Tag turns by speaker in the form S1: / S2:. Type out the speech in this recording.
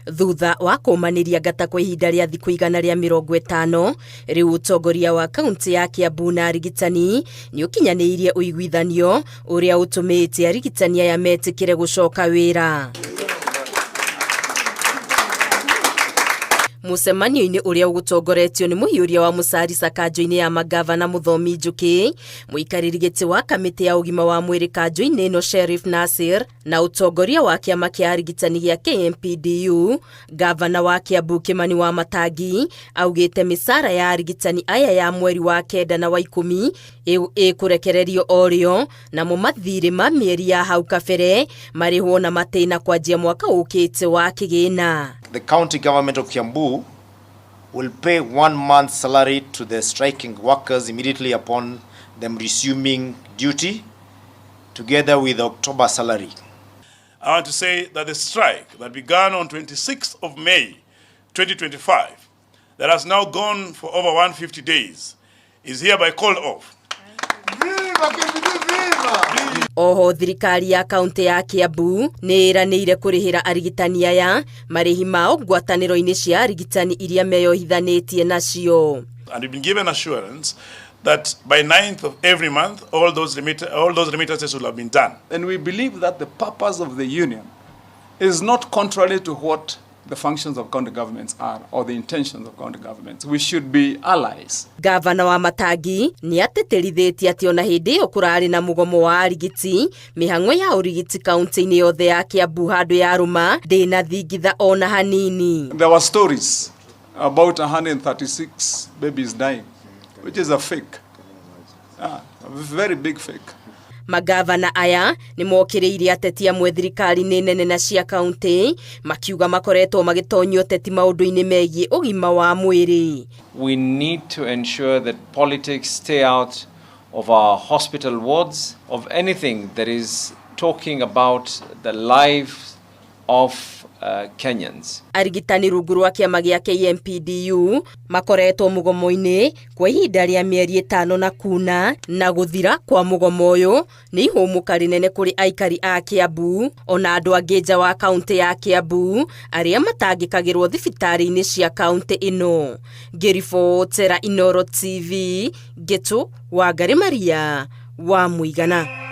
S1: Thutha wa kũmanĩria ngata kwa ihinda rĩa thikũ 150, rĩu ũtongoria wa kaunti ya Kiambu na arigitani nĩ ũkinyanĩirie ũiguithanio ũrĩa ũtũmĩte arigitani aya metĩkĩre gũcoka wĩra. Mũcemanio-inĩ ũrĩa ũgũtongoretio nĩ mũhiũria wa mũcarica kanjũ-inĩ ya mangavana Mũthomi Njũkĩ, mũikarĩri gĩtĩ wa kamĩtĩ ya ũgima wa mwĩrĩ kanjũ-inĩ ĩno Sherif Nasir, na ũtongoria wa kĩama kĩa arigitani gĩa KMPDU, ngavana wa Kiambu Kimani wa Matangi augĩte mĩcara ya arigitani aya ya mweri wa kenda na wa 10 ĩkũrekererio o rĩo, namo mathirĩ ma mĩeri ya hau kabere marĩhwo na matĩna kwanjia mwaka ũkĩte wa kĩgĩna.
S2: The county government of Kiambu will pay 1 month's salary to the striking workers immediately upon them resuming duty, together with October salary.
S3: I want to say that the strike that began on 26th of May 2025, that has now gone for over 150 days, is hereby called off.
S1: Oho thirikari ya kaunti ya Kiambu nĩ ĩranĩire kũrĩhĩra arigitani aya marĩhi mao ngwatanĩro-inĩ cia arigitani iria meyohithanĩtie nacio.
S3: And we've been given assurance that by 9th of every month, all those remittances will have been done.
S4: And we believe that the purpose of the union is not contrary to what the functions of county governments are or the intentions of county governments. We should be allies.
S1: Gavana wa Matangi nĩ atĩtĩrithĩtie atĩ ona hĩndĩ ĩyo kũrarĩ na mũgomo wa arigiti, mĩhang'o ya ũrigiti kaunti-inĩ yothe ya Kiambu handũ ya rũma ndĩnathingitha ona hanini.
S4: There were stories about 136 babies dying, which is a fake. A very big fake.
S1: Magavana aya nĩ mokĩrĩire ateti amwe thirikari-inĩ nene na cia kaunti makiuga makoretwo magĩtonyio ũteti maũndũ-inĩ megiĩ ũgima wa mwĩrĩ.
S5: We need to ensure that politics stay out of our hospital wards, of anything that is talking about the lives of Kenyans.
S1: Arigitani rungu rwa kĩama gĩa KMPDU makoretwo mũgomo-inĩ kwa ihinda rĩa mĩeri 5 na kuna, na gũthira kwa mũgomo ũyũ nĩ ihũmũka rĩnene kũrĩ aikari a Kiambu ona andũ angĩ nja wa kaunti ya Kiambu arĩa matangĩkagĩrwo thibitarĩ-inĩ cia kaunti ĩno. Ngĩribotera Inooro TV, Ngĩtũ Wangari Maria wa Mũigana.